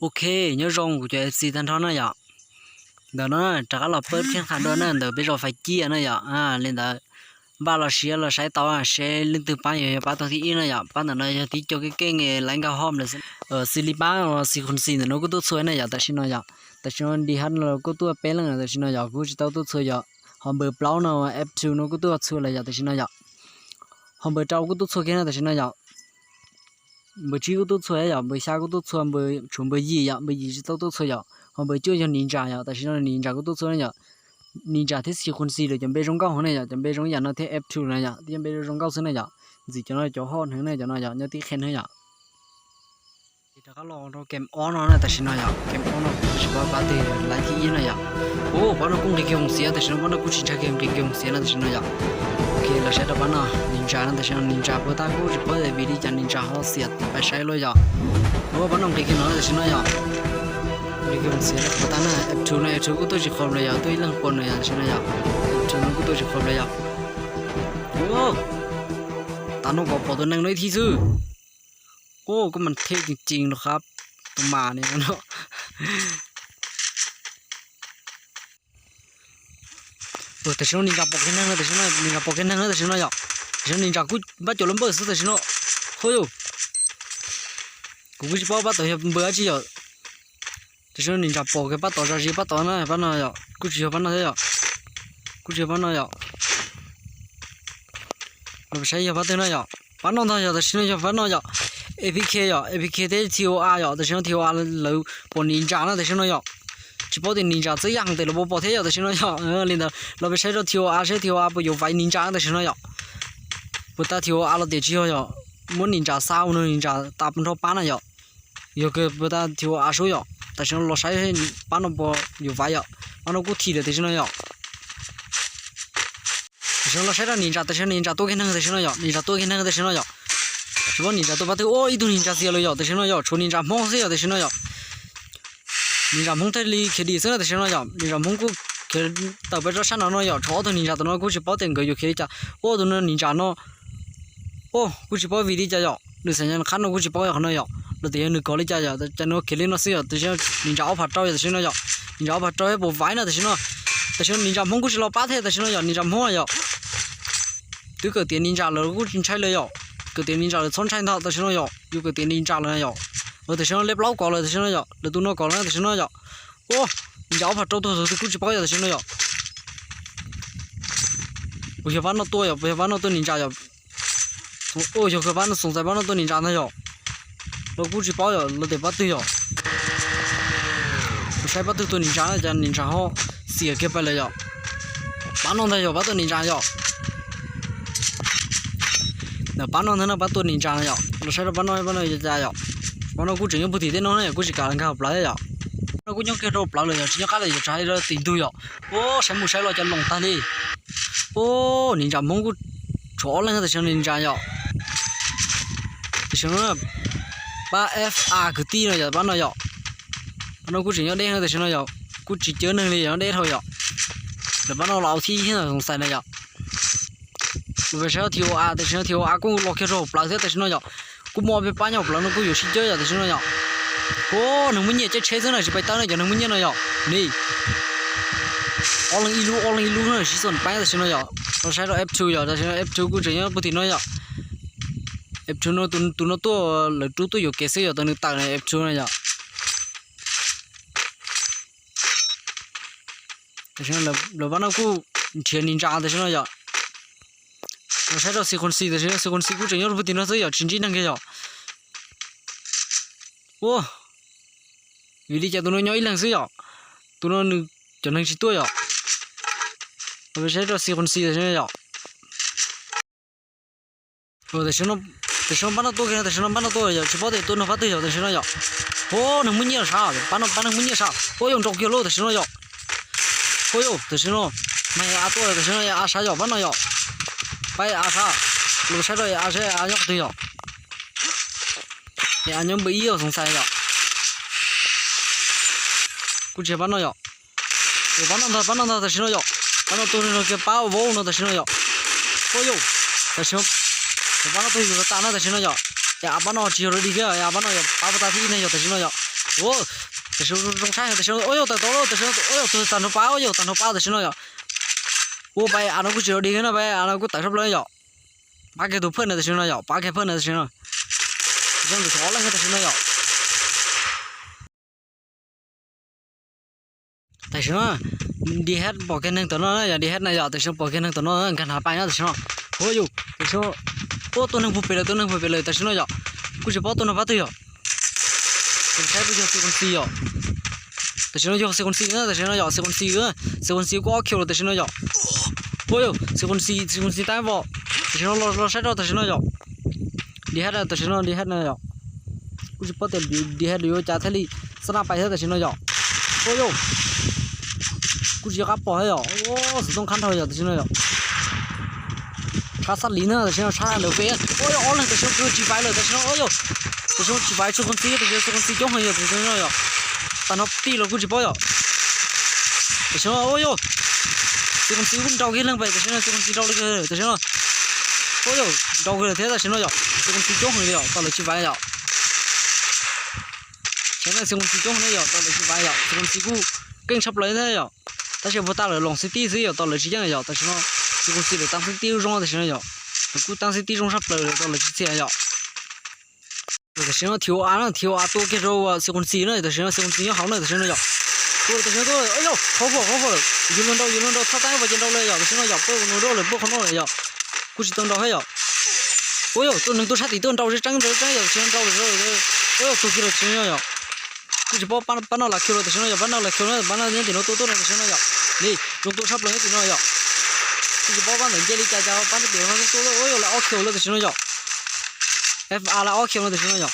Ok, nyob zoo kuv cov F C tag nrho na yom. Ntawm no rov qab los pab thiab qha dua na ntawm peb zos Faiv Ciaj na yom. Li ntawd npaj los siav los saib tau seb leej twg pab yog pab tau thib ib na yom. Pab ntawm no yog thib co keej keej laiv nkauj hom lawm xwb. Xws li pab Xi Khun Xi ntawm no kuj tuaj txhua na yom, tam sim no yom. Tam sim no D H no kuj tuaj peb leej tam sim no yom, kuj tsis tau tuaj txhua yom. Ho npawg plaub no F two no kuj tuaj txhua lawm yom, tam sim no yom. Ho npawg rau kuj tuaj txhua kiag na tam sim no yom. Npawg tsib kuj tuaj txhua yom, npawg xya kuj tuaj txhua, tshuav npawg yim yom, npawg yim tsis tau tuaj txhua yom. Ho npawg cuaj yog Ninja yom, tam sim no Ninja kuj tuaj txhua na yom. Ninja thiab Xi Khun Xi lawm cov npe zoo nkauj hauv na yom, cov npe zoo yam no thiab F two na yom, thiab npe zoo nkauj xwb na yom. Ntxim cov no cov hot heev na, cov no yom, nyob tib qhe na yom. Rov qab los rau game ob no na, tam sim no yom, game ob no kuv tsis paub pab twg laiv thib ib na yom. Ua pab no kuj nqis kiag hoov xiav, tam sim no pab no kuj tsis ntshai kiag nqis kiag hoov xiav na tam sim no yom. Ok, los saib rau pab no Ninja na, tam sim no Ninja puag ta kuj tsis paub vim li cas Ninja ho xiam pais saib luaj yom. Ua pab no nqis kiag no tam sim no yom. Nqis kiag hoov xiav puag ta na, F two no F two kuj tuaj tsis qhov lawm yom, tuaj ib leeg pom no yom, tam sim no yom. F two no kuj tuaj tsis qhov lawm yom. Tam no kom pom tus neeg no ib thib xwb. Ua koj mas thej ceev ceev los qab tus mas ni no. Tam sim no Ninja pom kiag neeg, tam sim no Ninja pom kiag neeg tam sim no yom. Tam sim no Ninja kuj npaj cuam lub npawj xwb tam sim no. Ho yom, kuv kuj tsis paub pab tod yog npawg dab tsi yom. Tam sim no Ninja pom kiag pab tod zam zis pab tod na, pab no yom, kuj tsis yog pab no thiab yom. Kuj tsis yog pab no yom. Los saib yog pab twg no yom. Pab no ntag yom, tam sim no yog pab no yom. A P K yom, A P K thiab T O A yom, tam sim no T O A lawv pom Ninja na tam sim no yom. Tsis paub tias Ninja txawb yaj heev tes lawv puas pom thiab yom, tam sim no yom. Li ntawd los peb saib rau T O A seb T O A puas yuav vaiv Ninja tam sim no yom. Puag ta T O A los tias tsis yog yom, muab Ninja xa ua no Ninja tas nrho pab na yom. Yog kawg puag ta T O A sub yom, tam sim no los saib pab no puas yuav vaiv yom. Pab no kuj thim lawm tam sim no yom. Tam sim no los saib rau Ninja, tam sim no Ninja tuaj kiag neeg tam sim no yom, Ninja tuaj kiag neeg tam sim no yom. Tsis paub Ninja tuaj pab twg, ua ib tug Ninja xiam lawm yom, tam sim no yom, tshuav Ninja Hmoob xwb yom, tam sim no yom. Ninja Hmoob thiaj li khiav dim xwb na tam sim no yom, Ninja Hmoob kuj khiav tawm peb rau sab no no yom, tshuav ob tug Ninja tus no kuj tsis paub tias nkawd yuav khiav li cas, ua tus no Ninja no. Ua kuj tsis paub vim li cas yom, nws xav nyas qhab no kuj tsis paub yog qhov no yom, los tias yog nws kov li cas yom, cas no khiav li no xwb yom, tam sim no Ninja ob phav rau yom, tam sim no yom, Ninja ob phav rau thiab puas vaiv no tam sim no, tam sim no Ninja Hmoob kuj tsis los pab thiab tam sim no yom, Ninja Hmoob yom. Twb kawm tiav Ninja lawm kuj tsis ntshai lawm yom, kawm tiav Ninja lawm txhob ntshai ntag tam sim no yom, yus kawm tiav Ninja lawm na yom. Tam sim no lej plaub kov lawm tam sim no yom, lawv tus no kov lawm tam sim no yom. Ua Ninja ob phav rau tuag kuj tsis paub yom tam sim no yom. Puas yog pab no tuaj yom, puas yog pab no tuaj Ninja yom. Ua yog kawg pab no xoom xais pab no tuaj Ninja ntag yom. Los kuj tsis paub yom, los tias pab twg yom. Kuv saib pab twg tuaj Ninja na, cas Ninja ho xiam kiag pais lawm yom. Pab no ntag yom, pab tuaj Ninja yom. Ntawm pab no ntag no pab tuaj Ninja na yom, los saib rau pab no, pab no yog cas yom. Pab no kuj tseem nyob puag tim tej no na yom, kuj tsis kam nkag hauv plawv yom. Pab no kuj nyob kiag rau hauv plawv lawm yom, tsis nyob qab lawm yom, tsav rau tim ntug yom. Ua saib mus saib los cas loos tag li. Ua Ninja Hmoob kuj tshuav ob leeg tam sim no Ninja yom. Tam sim no pab F A kwv tij no yom, pab no yom. Pab no kuj tseem nyob deb tam sim no yom, kuj tsis cawb neeg li yom, nyob deb dhau yom. Lawv pab no los thib ib xoom xais na yom. Kuv pes saib T O A, tam sim no T O A kuj los kiag rau hauv plawv thiab tam sim no yom. Kuj muaj ob peb pab nyob hauv plawv no kuj yuav sib cawb yom tam sim no yom. Ua neeg muaj nyiaj caij tsheb xwb na, tsis pais tawb na cov neeg muaj nyiaj no yom. Ni ob leeg ib lub, ob leeg ib lub na, sib xom pab tam sim no yom. Los saib rau F two yom, tam sim no F two kuj tseem nyob puag tim no yom. F two no tus no tuaj lawv rub tuaj yuam kev xwb yom, tus nws tawm na F two no yom. Tam sim no lawv pab no kuj nrhiav Ninja tam sim no yom. Los saib rau Xi Khun Xi, tam sim no Xi Khun Xi kuj tseem nyob puag tim no xwb yom, tsis ntsib neeg kiag yom. Ua vim li cas tus no nyob ib leeg xwb yom. Tus no nws cov neeg tsis tuaj yom. Los saib rau Xi Khun Xi tam sim no yom. Tam sim no pab no tuaj kiag, tam sim no pab no tuaj yom, tsis paub tias tuaj nrog pab twg yom, tam sim no yom. Ua neeg muaj nyiaj sab, pab no pab neeg muaj nyiaj sab, ua yog nraus kiag lauj tam sim no yom. Ua yog tam sim no mas A tuaj tam sim no A sab yom, pab no yom. Pab A sab, los saib rau A seb A nyob qhov twg yom. A nyob npawb ib xoom xais yom. Kuj tsis pab no yom. Pab no ntag, pab no ntag tam sim no yom. Pab no tuaj kiag pab vauv no tam sim no yom. Ua yog tam sim no pab no tuaj yus tas na tam sim no yom. A pab no tsis yog lawv dig thiab, A pab no yog pab puag ta thib ib na yom tam sim no yom. Ua, tam sim no zoo saib tam sim no, ua yog tawm tau lawm tam sim no, ua yog tag nrho pab, ua yog tag nrho pab tam sim no yom. Ua pab av no kuj tsis los dig no, pab av no kuj tawm sab plaws yom. Pab kiag tus phawj na tam sim no yom, pab kiag phawj na tam sim no. Tam sim no nkawd tshuav ob leeg tam sim no yom. Tam sim no, D H pom kiag neeg tom no yom, D H na yom, tam sim no pom kiag neeg tom no nkag hnav pais no tam sim no. Ua yus, tam sim no, ua tua neeg puag pem lawm, tua neeg puag pem lawm tam sim no yom. Kuj tsis paub tua neeg pab twg yom. Kuv saib puas yog Xi Khuam Xi yom. Tam sim no yog Xi Khuam Xi na tam sim no yom, Xi Khuam Xi, Xi Khuam Xi kuj ob kiv lawm tam sim no yom. Ua yus, Xi Khuam Xi, Xi Khuam Xi tab voj. Tam sim no los los saib rau tam sim no yom. D H tam sim no D H na yom. Kuj tsis paub tias D H yuav ua cas thiaj li xab naj pais thiab tam sim no yom. Ua yus, kuj tsis nco qab pom thiab yom. Ua xov tooj qab nrho yom tam sim no yom. Tshab xab li na tam sim no tshab ntawm peb. Ua yus, ob leeg tam sim no kuj tsis pais lawm tam sim no, ua yus. Tam sim no tsis pais Xi Khuam Xi, tam sim no Xi Khuam Xi coob heev yom tam sim no yom. Tag nrho tij los kuj tsis paub yom. Tam sim no ua yus, Xi Khuam Xi kuj nrau kiag leeg pais tam sim no, Xi Khuam Xi nrau li tam sim no. Ua yus, nrau kiag lawm thiab tam sim no yom. Xi Khuam Xi coob heev li yom, tau lawv tsis pais yom. Xyov nej Xi Khuam Xi coob heev ne yom, tau lawv tsis pais yom. Xi Khuam Xi kuj keej tshaj plaws thiab yom. Tab sis puag ta lawv loos xib tij xwb yom, tau lawv tsis yeej yom. Tam sim no Xi Khuam Xi lawv tab xib tij zoo tam sim no yom. Lawv kuj tab xib tij zoo tshaj plaws lawm tau lawv tsis txhiaj yom. Tam sim no T O A na, T O A tua kiag rau Xi Khuam Xi na, tam sim no Xi Khuam Xi nyob hauv na tam sim no yom. Tua tam sim no tua, ua yus, qhov huam qhov huam lawm, yus luag nrau yus luag nrau txhob tab ua ces nrau li yom, tam sim no yom, peb ua nrau lawm peb qhov no lawm yom. Kuj tsis tau nrau thiab yom. Ua yus, tua neeg tuaj sab tim tuaj nrau tseeb tseeb yom, tam sim no nrau lawm. Ua yus, tua kiag lawm tam sim no yom. Kuj tsis paub pab no lam khiu lawm tam sim no yom, pab no lam khiu na, pab no nyob tim no tua tuaj na tam sim no yom. Li, zoo tua tshaj plaws nyob tim no yom. Kuj tsis paub pab ntawd nce li cas cas pab no tim no tua, ua yus, lam ob khiu lawm tam sim no yom. F A lam ob khiu no tam sim no yom.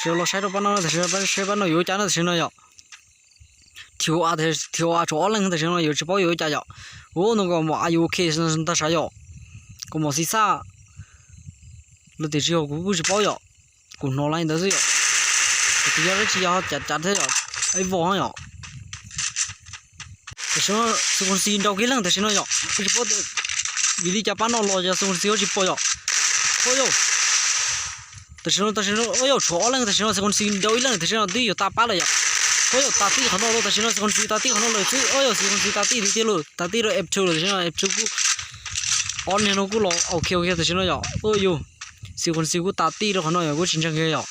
Sawv los saib rau pab no tam sim no, saib pab no yuav ua cas no tam sim no yom. T O A, T O A tshuav ob leeg tam sim no yuav tsis paub yuav ua cas yom. Ua no kom mos a yuav ok ntag sav yom. Kom mos xis xaj los tiam sis yog kuv kuj tsis paub yom. Kuv hnov li ntawd xwb yom. Kuv twb yog dab tsi yog cav cav thiab yom. Ib voj yom. Tam sim no Xi Khuam Xi nrau kiag leej tam sim no yom, kuj tsis paub vim li cas pab no los yog Xi Khuam Xi kuj tsis pom yom. Ua yus, tam sim no, tam sim no, ua yus, tshuav ob leeg tam sim no Xi Khuam Xi nrau ib leeg tam sim no twb yuav tas pab lawm yom. Ua yus, tas tij qhov no lawm tam sim no Xi Khuam Xi tas tij qhov no lawm xwb, ua yus, Xi Khuam Xi tas tij li tiag lawm, tas tij rau F two lawm tam sim no F two kuj, ob niag no kuj los ok ok tam sim no yom. Ua yus, Xi Khuam Xi kuj tas tij rau qhov no yom, kuj tsis ntseeg kiag yom.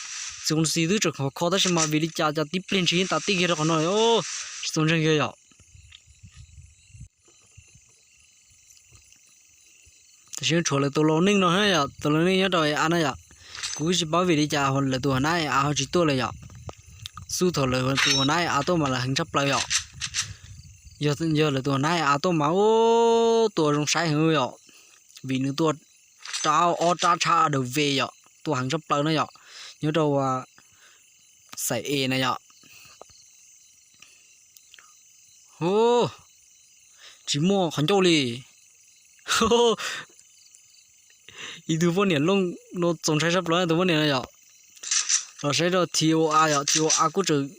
Xi Khuam Xi twb tseem khov kho tab sis mas vim li cas cas tib pliag ntshis yeej tas tij kiag rau qhov no, tsis tau ntseeg kiag yom. Tam sim no tshuav lawv tus laus neej no yom, tus laus neej nyob rau A na yom. Kuv tsis paub vim li cas lawv tus hauv nab A ho tsis tuaj lawm yom. Xub thaum lawv tus hauv nab A tuaj mas lawv heev tshaj plaws yom. Yog lawv tus hauv nab A tuaj mas ua tua zoo saib heev yom. Vim nws tua rab ob rab tshab daws ve yom, tua heev tshaj plaws na yom. Nyob rau xaim es na yom. Hu, tsis muaj qhov ncauj li. Ib tug poj niam looj no txaus ntshai tshaj plaws tus poj niam no yom. Los saib rau T O A yom, T O A kuj tseem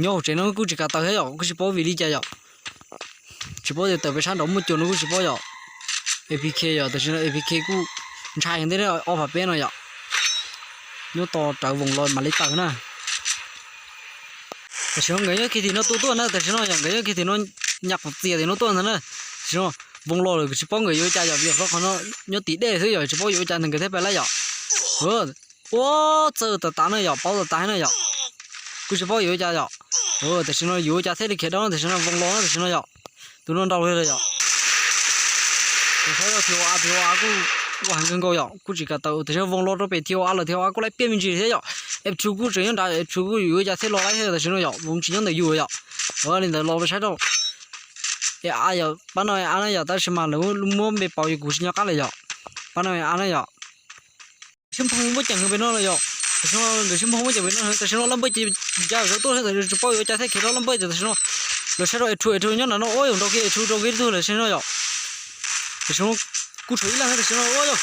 nyob hauv tsev no kuj tsis kam tawm thiab yom, kuj tsis paub vim li cas yom. Tsis paub tias tawm pem sab nraud muaj cua no kuj tsis paub yom. A P K yom, tam sim no A P K kuj ntshai heev thiab ob phav peb no yom. Nyob tos rawv voos los mam li tawm na. Tam sim no nkawd nyob kiag tim no tuaj tuaj na, tam sim no yom nkawd nyob kiag tim no nyab qhov txias tim no tuaj ntag na. Tam sim no voos los lawm tsis paub nkawd yuav ua cas yom, vim qhov no nyob tim dej xwb yom, tsis paub yuav ua cas ntawd nkawd thiaj pais lawm yom. Ua txawj tas tas na yom, paub tas tas na yom. Kuj tsis paub yuav ua cas yom. Tam sim no yuav ua cas thiaj li khiav dhau, tam sim no voos los na tam sim no yom. Tus no nrau li lawm yom. Tus saib rau T O A, T O A kuj ua heev kawg nkaus yom, kuj tsis kam tawm, tam sim no voos los rau pem T O A lawm, T O A kuj laib piaj me ntsis thiab yom. F two kuj tseem nyob nrad, F two kuj yuav ua cas thiaj los laib thiab tam sim no yom, voos tsis nyob ntawm yus yom. Li ntawd los saib rau A yom, pab no A na yom, tab sis mas lawv muab npe pauv yus kuv tsis nco qab lawm yom. Pab no A na yom. Siab nphoo muab ceem pem no lawm yom. Tam sim no nkawd siab nphoo muab ceem pem no, tam sim no laj npawj ces ya zov tuaj, tam sim no tsis paub yuav ua cas thiaj khiav rau laj npawj ces tam sim no lawv saib rau F two, F two nyob nrad no, ua yus nrau kiag F two, nrau kiag ib tug lawm tam sim no yom. Tam sim no kuj tshuav ib leeg tam sim no, ua yog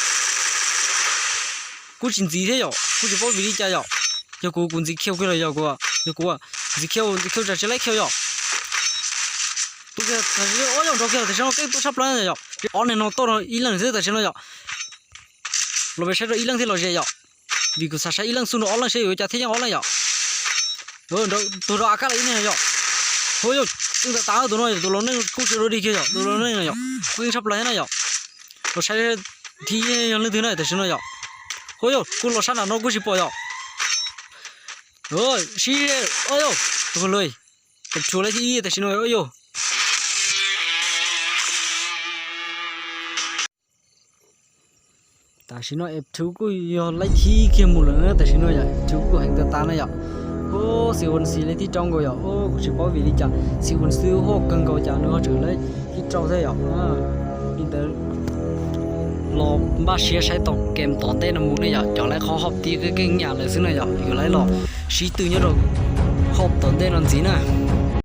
kuj tsis ntxiv thiab yom, kuj tsis paub vim li cas yom. Yog kuv, kuv ntxiv khiau kiag los yog kuv, yog kuv ntxiv khiau, ntxiv khiau tsam tsis laib khiau yom. Ua yog nrau kiag tam sim no keej tuaj tshaj plaws yom. Ob neeg no tuaj no ib leeg xwb tam sim no yom. Los peb saib rau ib leeg thiaj los ze yom. Vim kuv xav saib ib leeg xub nrau ob leeg seb yuav ua cas thiaj yeej ob leeg yom. Tus rau A K los ib leeg yom. Hov yog, xwb tas tas tus no yog tus los neej kuj tsis dua dig kiag yom, tus los neej no yom, kuj yeej tshaj plaws thiab na yom. Los saib thib yog leej twg na tam sim no yom. Hov yog, kuj los sab nram no kuj tsis pom yom. Sib, yog, tus lawm, tus thib ib tam sim no yog. Tam sim no F two kuj yog laib thib kiag mus lawm na, tam sim no yom, F two kuj heev tas tas na yom. Ub, Xi Wan Xi laib thib rau nkaus yom, ub, kuv tsis paub vim li cas Xi Wan Xi haj kawg nkaus cas nws ho tseem laib thib rau thiab yom. Li ntawd los npaj siab saib tau kem tom ntej no mus ne yom, cov laib qhov hauv tib keej nyam lawm xwb na yom, yuav laib los sib tw nyob rau hauv tom ntej no ntxiv na.